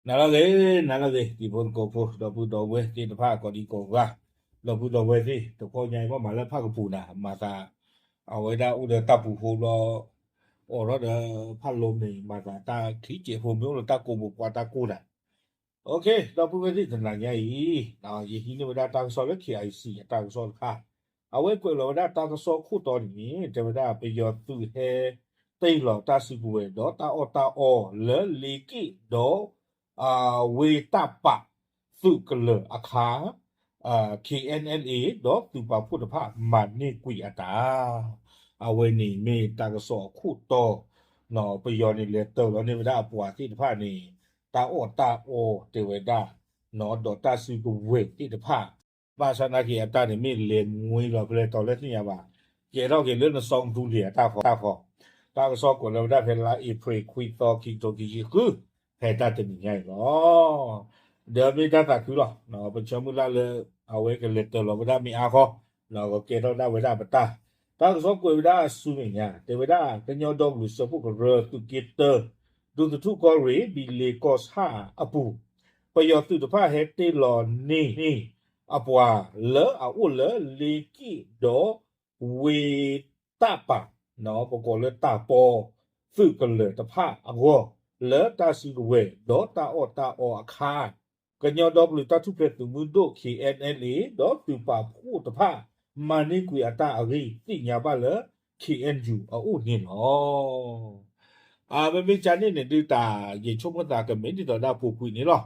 နၤလၢအဂ့ၤ, နၤလၢအဂ့ၤ တံၤဖိသကိးဖိ ဒီပုၢ်ဒီဝဲၢ်သ့ၣ်တဖၣ်ကိးဒံကိးဂၤ, ဒီပုၢ်ဒီဝဲၢ်သ့ၣ် တခီညါအံၤ ပမၤလၢဖၣ်ကပူၤနၤ မၤသး အဝဲဒၣ်အိၣ်ဒီးတၢ်ပူၤဖိဘျီ, အိးထီၣ်ဒီးဖၣ်လိမ့ၢ် မၤသးတၢ်ချံကဲးဖိမ့ၢ်အိၣ်လၢတၢ်ကိးပူၤပှၤတၢ်ကိၢ်နၤ ဒီပုၢ်ဝဲၢ်သ့ၣ်တနၤညါအံၤ, ယဟံးန့ၢ်ဝဲဒၣ်တၢ်ကစီၣ်လၢ KIC အတၢ်ကစီၣ်တခါ, အဝဲကွဲးလီၤဝဲဒၣ်တၢ်ကစီၣ်ခိၣ်တီန့ၣ် တဲဝဲဒၣ်ပယီၤသုးဟဲတ့ၢ်လီၤတၢ်စုကဝဲၤ ဒီးတၢ်အီၣ်တၢ်အီလၢလ့က့ၣ်ဒီး ဝ့ၢ်တၢ်ပာ် သုးကလၢၤအခါ KNLA ဒီးသုးပာ်ဖှိၣ်တဖၣ်မၤန့ၢ်ကွံာ်အတၢ်, အဝဲန့ၣ်မ့ၢ်တၢ်ကစီၣ်အခိၣ်တီ, ပယီၤန့ၣ်လဲၤတ့ၢ်လီၤန့ၢ်ဝဲဒၣ်အပှၤသ့ၣ်တဖၣ်န့ၣ် တၢ်အီၣ်တၢ်အီတဲဝဲဒၣ်, ဒီးတၢ်စုကဝဲၤသ့ၣ်တဖၣ်, ဘၣ်ဆၣ်နာ်က့အတၢ်န့ၣ်မ့ၢ်လဲၤငွ့လီၤဖဲလဲၣ်တီၤလဲၣ်သ့ၣ်ညါဘၣ်, ကဲထီၣ်က့ၤလၢနစီကတူလံၤအတၢ်ဃီတၢ်ဃီ, တၢ်ကစီၣ်ကွဲးလီၤဝဲဒၣ်ဖဲလါအ့ဖြ့ၣ်ခွံသီခံကထိခံဆံဃု, ဖဲတၢ်တနံၤညါအံၤလီၤ. ဒီးမ့ၢ်တၢ်သးခုလီၤ, ပဆၢမုၢ်လၢ်လၢ အဝဲကလဲၤတ့ၢ်လီၤဝဲဒၣ်မ့ၢ်အါဃီ, ကကဲထီၣ်ဒၣ်ဝဲဒၣ်ပတၢ်, တၢ်ကစီၣ်ကွဲးဝဲဒၣ်အစုမဲာ်ညါ တဲဝဲဒၣ် ကညီဒီကလုာ်စၢဖှိၣ်ကရၢသုးက့တၢ ဒူသထူၣ်ကီၢ်ရ့ၣ် ဘံလ့ကီၢ်ဆၣ်အပူၤ, ပယီၤသုးတဖၣ်ဟဲတ့ၢ်လီၤန့ၢ် အပှၤလၢအအိၣ်လၢလ့က့ၣ်ဒီး ဝ့ၢ်တၢ်ပာ်, ပကိးလၢတၢ်ပီ, သုးကလၢၤတဖၣ်အဂီၢ်, လၢတၢ်စုကဝဲၤ ဒီးတၢ်အီၣ်တၢ်အီအခါ, ကညီဒီကလုာ်တၢ်ထူၣ်ဖျဲးသုးမုၢ်ဒိၣ် KNLA ဒီးသုးပာ်ဖှိၣ်တဖၣ် မၤန့ၢ်ကွံာ်အတၢ်အဂ့ၢ်သ့ၣ်ညါဘၣ်လၢ KNU အအိၣ်န့ၣ်လီၤ. အမ့မ့ၢ်ကန့ၣ်န့ၣ်ဒုးတၢ် ယဆိကမိၣ်သးကမ့ၢ်ဒ်သိးဒၣ်ပူၤကွံာ်န့ၣ်လီၤ.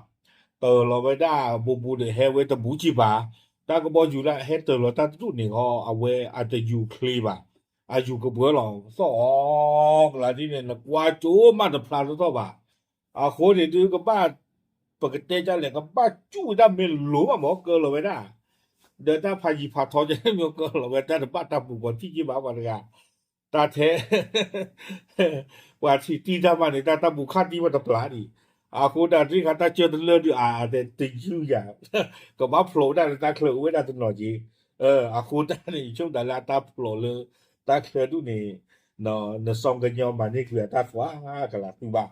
တ့ၢ်လီၤဝဲဒၣ်ဘူးဘူးဒီးဟဲဝဲတဘူးကံဘၣ်, တၢ်ကဘီယူၤလၢဟဲတ့ၢ်လီၤတၢ်တဒူၣ်န့ၣ်ဃီ အဝဲအတယူၤချ့ဘၣ်, အယူၤကပှဲၤလီၤသီၣ်အီၤကလါဒ်န့ၣ် နကွၢ်ကၠိမးတဖျါတသီၣ်ဘၣ်. အဃိန့ၣ်ဒုးကဘၣ်, ပကတဲဒ်လဲၣ် ကဘၣ်စူၣ်ဝဲဒၣ်မ့ၢ်လိၤမးမ့ၢ်ကၢလီၤဝဲဒၣ်, ဒီးတၢ်ဖးယံၤဖးထီကဲမ့ၢ်ကၢလီၤဝဲတၢ်တဘၣ်တၢ်ပူၤပှၤထံၣ်က့ဘၣ်ပှၤတဂၤ, တၢ်ထဲ ပှၤထံၣ်တံၢ်တၢ်မၤန့ၣ် တၢ်တၢ်ပူၤခါတံၢ်ဝဲတပျၢ်ဒံး, အဃိတၢ်တရံးခါတၢ်ကၢတလၢဒုးအါ အတဲတယုၢ်ယၤ, ကဘၣ်ဖျိးဝဲဒၣ်လၢတၢ်ချၢအိၣ်ဝဲဒၣ်တနီၤက့, အဃိတၢ်န့ၣ် ယဆိကမိၣ်သးလၢအတၢ်ဖျိးလၢတၢ်ချၢဒူၣ်န့ၣ်, နစီကညီမၤန့ၢ်ကွံာ်အတၢ်သွါကလးသုဘၣ်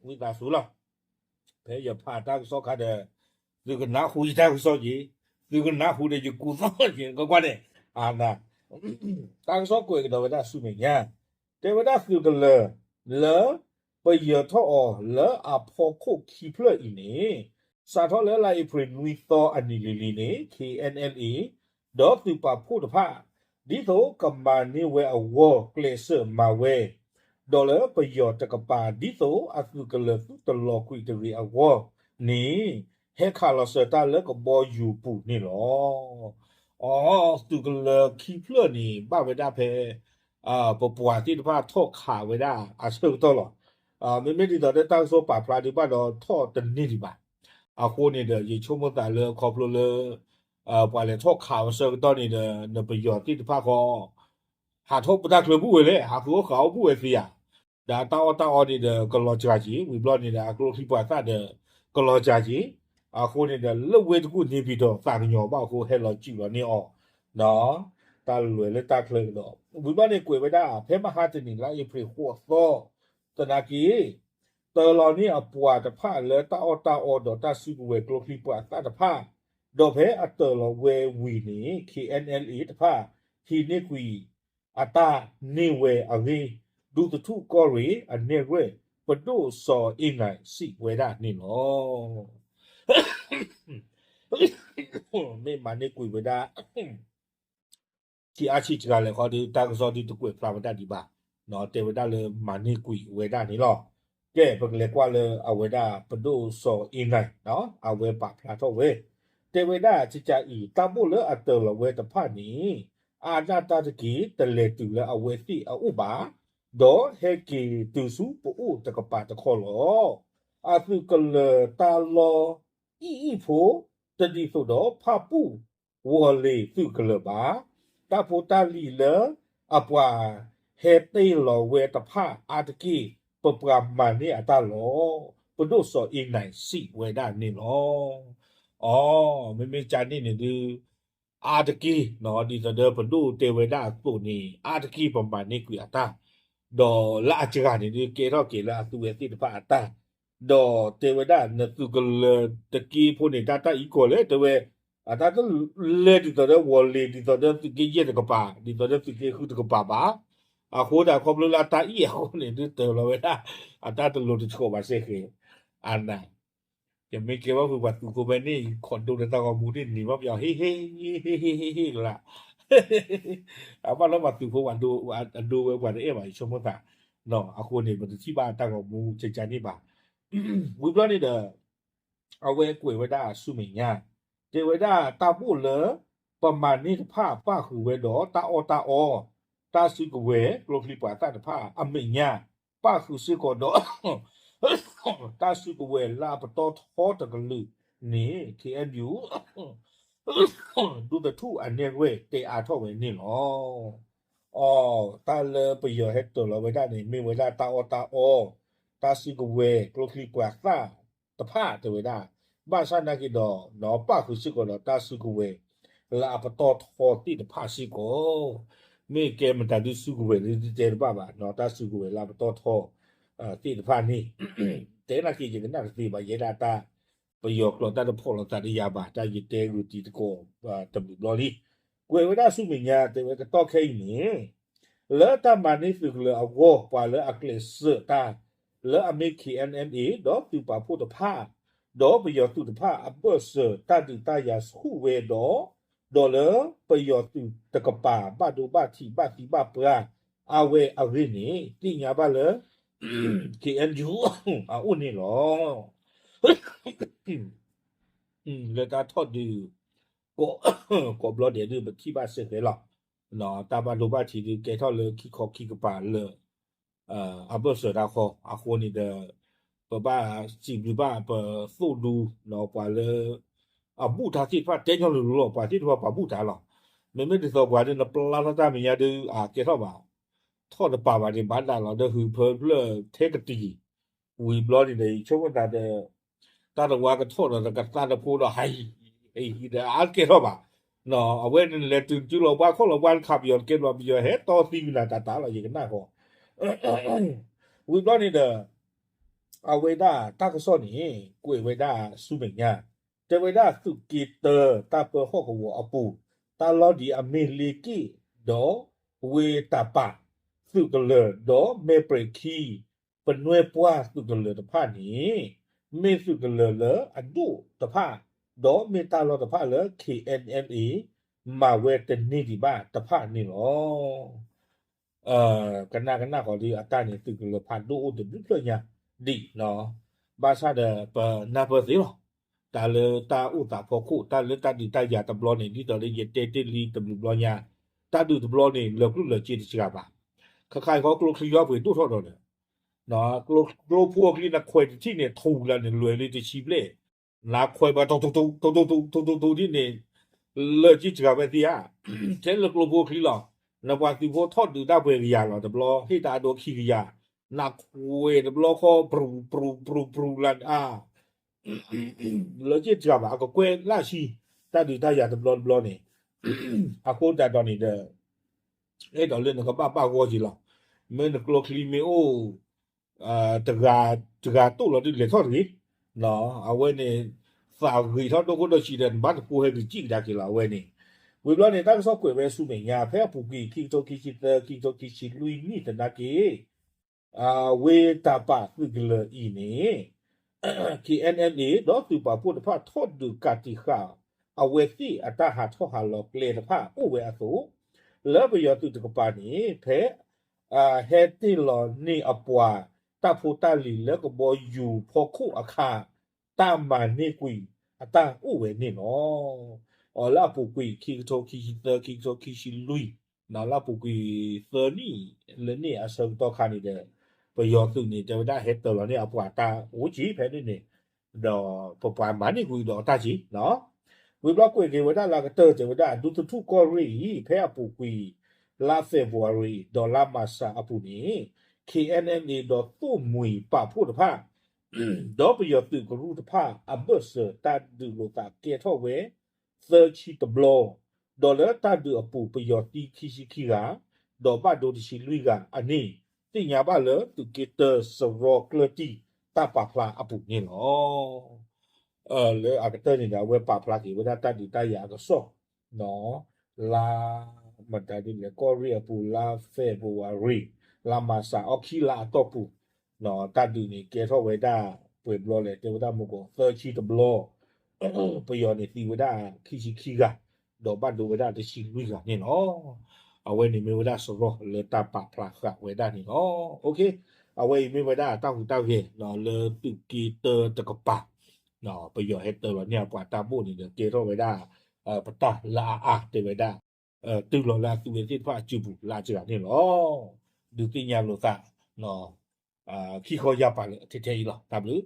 ဝံသးစူၤလီၤ. ဖဲယဖးတၢ်ကစီၣ်ခါဒီး, သုကနၢ်ဟူယတၢ်ကစီၣ်က့ၤ, သုကနၢ်ဟူဒီးယကူသီၣ်က့ၤ ကွၢ်ကွၢ်န့ၣ်, တၢ်ကစီၣ်ကွဲးကဒီးဝဲဒၣ်ဆူမဲာ်ညါ, တဲဝဲဒၣ်သုးကလၢၤလၢ ပယၢၤထီၣ်အီၤလၢအဖီခိၣ်ခံဖျၢၣ်အံၤန့ၣ်, စးထီၣ်လၢလါအ့ဖြ့ၣ်နွံသီအနံၤလံၤလံၤန့ၣ် KNLA ဒီးသုးပာ်ဖှိၣ်တဖၣ် ဒ်သိးကမၤန့ၢ်ဝဲအဂီၢ်ကျဲးစၢးမၤဝဲ, ဒီးလၢပယီၤတကပၤ ဒ်သိးအသုးကလၢၤသုတလီၤကွံာ်တဂ့ၤအဂီၢ်န့ၣ်, ဟဲခးလီၤစၢၤတၢ်လၢကဘီယူၤပူၤန့ၣ်လီၤ. အီ, သုးကလၢၤခံဖျၢၣ်န့ၣ် ဘၣ်ဝဲဒၣ်ဖဲ ပပှၤသ့ၣ်တဖၣ်ထီၣ်ခးဝဲဒၣ်အဆၢကတီၢ်လီၤ. မ့မ့ၢ်ဒ်သိးဒီးတၢ်ကစီၣ်ပာ်ဖျါဒံးဘၣ်ဒီးထီၣ်တန့ၢ်ဒံးဘၣ်. အဃိန့ၣ်ဒီး ယဆိကမိၣ်သးလၢခီဖျိလၢ ပှၤလဲၤထီၣ်ခးအဆၢကတီၢ်န့ၣ်ဒီး နပယီၤသ့ၣ်တဖၣ်ဃီ ဟးထီၣ်ပတၢ်ချၢဘူၣ်ဝဲလဲၣ်, ဟးဃုအီၣ်ဃုအီအိၣ်ဘူၣ်ဝဲသ့ဧါ, ဒီးတၢ်အီၣ်တၢ်အီန့ၣ်ဒီးကလီၤစှၤက့ၤ, ဝံၤဘျီန့ၣ်ဒီးအကျိချံပှၤသၣ်ဒီးကလီၤစှၤက့ၤ, အဃိန့ၣ်ဒီး လၢဝဲတကူၣ်န့ၣ်ပံၤဒီးသးကညီၤဘၣ်အဃိ ဟဲလီၤစူးလီၤန့ၢ်အီၤ, တၢ်လဲၤလၢတၢ်ချၢကဒီး ဝံၤဘျီန့ၣ်ကွဲးဝဲဒၣ် ဖဲမဟါတနံၤလါအ့ဖြ့ၣ်ဃိးသီ သနာ်က့ တ့ၢ်လီၤန့ၢ်အပှၤတဖၣ်လၢတၢ်အီၣ်တၢ်အီဒီးတၢ်စုကဝဲၤကျိချံပှၤသၣ်တဖၣ်, ဒီးဖဲအတ့ၢ်လီၤဝဲဝံၤန့ၣ် KNLA တဖၣ် ဟံးန့ၢ်ကွံာ်အတၢ်န့ၢ်ဝဲအဂ့ၢ်, ဒူသထူၣ်ကီၢ်ရ့ၣ်အနဲၣ်ရွဲၣ် ပဒိၣ်စီၤအ့နၢၣ်စံးဝဲဒၣ်န့ၣ်လီၤ. မ့ၢ်မၤန့ၢ်ကွံာ်ဝဲဒၣ် ခံအါဆံးတဂၤလဲၣ်ဃီဒီး တၢ်ကစီၣ်ဒုးတကွဲးဖျါဝဲဒၣ်ဒံးဘၣ်, တဲဝဲဒၣ်လၢမၤန့ၢ်ကွံာ်ဝဲဒၣ်န့ၣ်လီၤ. ကဲ ပကလဲၤကွၢ်လၢအဝဲဒၣ်ပဒိၣ်စီၤအ့နၢၣ် အဝဲပာ်ဖျါထီၣ်ဝဲ, တဲဝဲဒၣ်ကကးအံၤ တၢ်ဘိၣ်လၢအတ့ၢ်လီၤဝဲတဖၣ်န့ၣ် အါဒၣ်တၢ်တက့ၢ် တလဲၤတုၤလၢအဝဲသ့ၣ်အအိၣ်ဘၣ်, ဒီးဟဲက့ၤတုၤဆူပအိၣ်တကပၤတခီလီၤ. အသုးကလၢၤတၢ်လီၢ်အံၣ်အံၣ်ဖိ တဒ်သိးဒီးဖၣ်ပူၣ် ဝီၤလ့ၤသုးကလၢၤဘၣ်. တၢ်ဖိတၢ်လံၤလၢအပှၤဟဲတ့ၢ်လီၤဝဲတဖၣ်အါတက့ၢ် ပပှၤမၤန့ၢ်အတၢ်လီၤ. ပဒိၣ်စီၤအ့နၢၣ်စံးဝဲဒၣ်န့ၣ်လီၤ. အီ, မ့မ့ၢ်ကန့ၣ်န့ၣ်ဒုး အါတက့ၢ် ဒ်သိးဒီးပဒိၣ်တဲဝဲဒၣ်အသိးန့ၣ် အါတက့ၢ်ပမၤန့ၢ်ကွံာ်အတၢ်, ဒီးလၢအစှၤန့ၣ်ဒုး ကဲထီၣ်က့ၤလၢအသုဝဲသ့ၣ်တဖၣ်အတၢ်, ဒီးတဲဝဲဒၣ် နသုးကလၢၤတက့ဖိန့ၣ် တၢ်တၢ်အံၤကီၢ်လဲၣ် တဲဝဲ, အတၢ်တလဲၤဒ်သိးဒီးဝီၤလ့ၤ ဒ်သိးဒီးသုးက့ယဲၢ်တကပၤ ဒ်သိးဒီးသုးက့ဃုတကပၤဘၣ်. အဃိဒၣ်ခီဖျိလၢအတၢ်အံၤအဃိန့ၣ် ဒုးတၢၤလီၤဝဲဒၣ် အတၢ်တလိၤတဆှီဘၣ်စ့ၢ်ကီး အနၢ် ယမ့ၢ်ကဲဘၣ်ဖုးပှၤသုးဖိဖဲန့ၣ် ခိးဒိဒီးတၢ်ဂီၤမူန့ၣ် န့ၢ်ဘၣ်ပယီၤ ဟ့ၣ်ဟ့ၣ်ဟ့ၣ်ဟ့ၣ်ဟ့ၣ်ဟ့ၣ်လၢ်, အဘၣ်လၢပှၤသုးဖိပှၤဒိ, အဒိဝဲပှၤတအဲၣ်ဘၣ် ယဆိကမိၣ်သး, အဃိန့ၣ် ပတထံၣ်ဘၣ်တၢ်ဂီၤမူကကန့ၣ်ဘၣ်. ဝံၤဘျီန့ၣ်ဒီး အဝဲကွဲးဝဲဒၣ်ဆူမဲာ်ညါ, တဲဝဲဒၣ်တၢ်ဘိၣ်လၢ ပမၤန့ၢ်တဖၣ်ပၣ်ဃုာ်ဝဲဒီးတၢ်အီၣ်တၢ်အီ, တၢ်စုကဝဲၤ ကျိချံပှၤသၣ်တဖၣ်အမဲာ်ညါ ပၣ်ဃုာ်စ့ၢ်ကီးဒီး တၢ်စုကဝဲၤလၢအပတီၢ်ထီတကလုာ်န့ၣ် ခ့ၣ်အဲၣ်ယူၣ် ဒူသထူၣ်အနဲၣ်ရွဲၣ်တဲအါထီၣ်ဝဲန့ၣ်လီၤ. အီ, တၢ်လၢပယီၤဟဲတၢၤလီၤဝဲဒၣ်န့ၣ် မ့ၢ်ဝဲဒၣ်တၢ်အီၣ်တၢ်အီ, တၢ်စုကဝဲၤ ကျိချံပှၤသၣ်တဖၣ်တဲဝဲဒၣ်, ဘၣ်ဆၣ်နာ်က့ဒီး ပၣ်ဃုာ်စ့ၢ်ကီးဒီးတၢ်စုကဝဲၤ လၢအပတီၢ်ထီသ့ၣ်တဖၣ်စ့ၢ်ကီး, မ့ၢ်ကဲမတၤဒုးစုကဝဲၤဒုးတဲတဘၣ်ဘၣ်နီၤ, တၢ်စုကဝဲၤလၢအပတီၢ်ထီသ့ၣ်တဖၣ်န့ၣ် တဲနာ်က့ယကနၣ်တသ့ဘၣ် ယဲဒၣ်တၢ် ပယီၤကျိာ်တၢ်တဖီၣ်လိာ်သးတယၤဘၣ်, တၢ်ယတဲဂုာ်တံၤသကိးတဘျုးဘျီလံ. ကွဲးဝဲဒၣ်ဆူမဲာ်ညါ တဲဝဲကတီၢ်ခဲအံၤန့ၣ် လၢတၢ်မၤန့ၢ်သုးကလၢၤအဂီၢ် ပှၤလၢအကျဲးစၢးတၢ် လၢအမ့ၢ် ခ့ၣ်အဲၣ်အဲၣ် ဒီးသုးပာ်ဖှိၣ်တဖၣ် ဒီးပယီၤသုးတဖၣ်အဘၢၣ်စၢၤတၢ်ဒုးတၢ်ယၤဆူၣ်ဝဲဒီး ဒီးလၢပယီၤသုးတကပၤ ဘၣ်ဒိဘၣ်ထံးဘၣ်သံဘၣ်ပှၢ်အဝဲအဂ့ၢ်န့ၣ် သ့ၣ်ညါဘၣ်လၢ ခ့ၣ်အဲၣ်ယူၣ် အအိၣ်န့ၣ်လီၤ. လၢတၢ်ထီၣ်ဒုး ကိးဘျီဒဲးဒုး ပထံၣ်ဘၣ်စ့ၢ်ကီးလီၤ. တၢ်ဘၣ်ဒိဘၣ်ထံးဒုးကဲထီၣ်လၢခံခီခံကပၤလၢ အဘၢၣ်စၢၤတၢ်ဃီ အဃိန့ၣ်ဒီး ပဘၣ်စံးဘျုးဘၣ်ပသိၣ်ဒူ ပှၤလၢ အဘူၣ်တၢ်သ့ၣ်တဖၣ် တဲညီလိၤလိၤလီၤ ပှၤသ့ၣ်တဖၣ်ပှၤဘူၣ်တၢ်လီၤ. မ့မ့ၢ်ဒ်သိးပှၤဒ်နပျၢ်ထီၣ်တၢ်မဲာ်ညါဒုး အကဲထီၣ်ဘၣ် ထီၣ်တပာ်ဘၣ်န့ၣ် ဘၣ်ဒၣ်လီၤ ဒီးဟုးဖၢဖျၢၣ်ထဲကတံၤ ဝံၤဘျီန့ၣ်ဒီး ယဆိကမိၣ်သးဒီး တၢ်တဝါကထီၣ်ဒီးတကသါတဖိဒီး ဟံး ဟံးဒီးအါကဲထီၣ်ဘၣ်. အဝဲန့ၣ်လဲၤတုၤတုၤလီၤဘှါခီၣ်လီၤဘှါတခါ ပယီၤတကဲဘျီ ပယီၤဟဲတီသံကနၤတၢ်တၢ်လီၤ ယကနၣ်ဃီ ဝံၤဘျီန့ၣ်ဒီး အဝဲဒၣ်တၢ်ကစီၣ်န့ၣ် ကွဲးဝဲဒၣ်ဆူမဲာ်ညါ တဲဝဲဒၣ်သုးက့တၢ တၢ်ပၢဟီၣ်ကဝီၤအပူၤ တၢ်လီၢ်ဒ်အမ့ၢ်လ့က့ၣ် ဒီးဝ့ၢ်တၢ်ပာ် သုးကလၢၤ ဒီးမဲၢ်ပြဲးခံ ပနွဲၢ်ပှၢ်သုးကလၢၤတဖၣ်န့ၣ် မ့ၢ်သုးကလၢၤလၢအဒိၣ်တဖၣ် ဒီးမ့ၢ်တၢ်လီၢ်တဖၣ်လၢ ခ့ၣ်အဲၣ်အဲၣ် မၤဝဲတန့ၢ်ဒံးဘၣ်တဖၣ်န့ၣ်လီၤ. ကနၣ်ကနၣ်ဃီဒီး အတၢ်န့ၣ်သုးကလၢၤဖးဒိၣ်အိၣ်တဘျုးဖျၢၣ်ညါဒံးနီၤ, ဘၣ်ဆၣ်ဒီးပနၢ်ပၢၢ်သ့လီၤ. တၢ်လၢတၢ်အိၣ်သးဖီခိၣ် တၢ်လၢတၢ်ဒုးတၢ်ယၤတဘျီန့ၣ် ဒ်သိးလၢယတဲတ့ၢ်လံတဘျုးဘျီညါ, တၢ်ဒုးတဘျီန့ၣ် လၢၤကျိၣ်လၢၤစ့တစှၤဘၣ်. ခါခါအံၤဃီကျိချံယီပှ့ၤဒိၣ်ထီၣ်ဒီးဒီး ကျိဖိအချံန့ၣ် ခွဲးတထံၣ်န့ၣ် ထူလၢန့ၣ် လွဲၤလံတဆံဘျဲၣ်, နခွဲးဘၣ် ထူထူထူ ထူထူထူ ထူထူထူဒ်န့ၣ် လၢၤစ့စှၤဝဲသ့ဧါ. ထဲလၢကျိဖိအချံလီၤ. နပှၤသုးဖိထီၣ်ဒုးတၢ်ပှဲၤကယၤလီၤ တဘျီ ဟ့ၣ်တၢ်အဒိခံကယၤ, နခွဲးတဘျီဃီ ပြူၤ ပြူၤ ပြူၤ ပြူၤလၢန့ၣ် လၢၤစ့စှၤဘၣ် အကကွဲၢ်လၢဆံ တၢ်ဒုးတၢ်ယၤတဘျီတဘျီန့ၣ် အဃိသတးဒီးန့ၣ်ဒီး အဲၣ်ဒိးလၢနကဘၣ်ဘၣ်ဂီၢ်က့ၤလီၤ. မ့ၢ်နကျိချံမ့ၢ်အိၣ် တဂၤ တဂၤတိၢ်လီၤဒုးလဲၤထီၣ်တဂ့ၤ, အဝဲန့ၣ် သးဂ့ၤထီၣ်ဒိၣ်ခိၣ်ဒိၣ်ဆံးဒီး နဘၣ်တဖိဟဲက့ၤစံၣ်ကဒါက့ၤလီၤ အဝဲန့ၣ်. ဝံၤဘျီန့ၣ် တၢ်ကစီၣ်ကွဲးဝဲဆူမဲာ်ညါ ဖဲအပူၤကွံာ် ခံကထိခံဆံသၢ ခံကထိခံဆံလွံၢ်နံၣ်သနာ်က့ ဝ့ၢ်တၢ်ပာ်သုးကလၢၤအံၤန့ၣ် ခ့ၣ်အဲၣ်အဲၣ် ဒီးသုးပာ်ဖှိၣ်တဖၣ်ထီၣ်ဒုးကးတံာ်ဃာ် အဝဲသ့ၣ်အတၢ်ဟးထီၣ်ဟးလီၤကျဲတဖၣ်အိၣ်ဝဲအသိး လၢပယီၤသုးတကပၤန့ၣ် ဖဲ ဟဲတ့ၢ်လီၤန့ၢ်အပှၤ တၢ်ဖိတၢ်လံၤလၢကဘီယူၤဖီခိၣ်အခါ တၢ်မၤန့ၢ်ကွံာ်အတၢ်အိၣ်ဝဲန့ၣ်လီၤ. အီၤလၢအပူၤကွံာ် ခံကထိခံဆံသၢ ခံကထိခံဆံလွံၢ် လၢအပူၤကွံာ်သၢနံၣ်လၢန့ၣ်အဆၢကတီၢ်ခါန့ၣ်ဒီး ပယီၤသုးန့ၣ် တဲဝဲဒၣ်ဟဲတၢၤလီၤန့ၢ်အပှၤတၢ်အိၣ်က့ၤဖဲန့ၣ်န့ၣ် ဒီးပပှၤမၤန့ၢ်ကွံာ်ဒီးတၢ်က့ၤ ဝံၤဘျီကွဲးက့ၤဝဲဒၣ်လၢအကတၢၢ် တဲဝဲဒၣ် ဒူသထူၣ်ကီၢ်ရ့ၣ်အံၤ ဖဲအပူၤကွံာ် လါ February ဒီးလါ March အပူၤန့ၣ် ခ့ၣ်အဲၣ်အဲၣ် ဒီးသိၣ်မှံၤပာ်ဖှိၣ်တဖၣ် ဒီးပယီၤသုးကရူၢ်တဖၣ်အဘၢၣ်စၢၤတၢ်ဒုးလိာ်သးကဲထီၣ်ဝဲ သၢဆံတဘျီ, ဒီးလၢတၢ်ဒုးအပူၤ ပယီၤသံခံဆံခံဂၤ, ဒီးဘၣ်ဒိတဆံလွံၢ်ဂၤအန့ၣ် သ့ၣ်ညါဘၣ်လၢသုးက့တၢစရီကျၢၢ်တံၢ်တၢ်ပာ်ဖျါအပူၤန့ၣ်လီၤ. လၢအကတၢၢ်န့ၣ်ဒီး အဝဲပာ်ဖျါက့ၤဝဲဒၣ်တၢ်ဒုးတၢ်ယၤအကစီၣ် လါ မတၤဒ်လဲၣ် ကီၢ်ရ့ၣ်အပူၤ လါ February လါမၤစး အီခံလါအတီၢ်ပူၤ တၢ်ဒုးန့ၣ် ကဲထီၣ်ဝဲဒၣ် ပှဲၤဘျီလဲၣ် တဲဝဲဒၣ်မုၢ်ကီး သၢဆံတဘျီ ပယီၤန့ၣ်သံဝဲဒၣ်ခံဆံခံဂၤ ဒီးဘၣ်ဒိဝဲဒၣ်တဆံလွံၢ်ဂၤန့ၣ်လီၤ. အဝဲန့ၣ်မ့ၢ်ဝဲဒၣ်စရီလၢတၢ်ပာ်ဖျါဃာ်ဝဲဒၣ်န့ၣ်လီၤ. အဝဲအံၤမ့ၢ်ဝဲဒၣ်တၢ်ဟူးတၢ်ဂဲၤလၢသုးက့တၢတကပၤ ပယီၤဟဲတၢလီၤန့ၢ်အပှၤတၢ်ဘိၣ်န့ၣ်ဒီး ကဲထီၣ်ဝဲဒၣ် ပတၢ်လၢအအါတဲဝဲဒၣ် တုၤလီၤလၢအသုးဝဲသ့ၣ်တဖၣ်အစုပူၤလၢအစှၤန့ၣ်လီၤ. ဒုးသ့ၣ်ညါလိာ်သး ခံခီယၢ်ပၤလၢထဲထဲအံၤလီၤ. တၢ်ဘျုး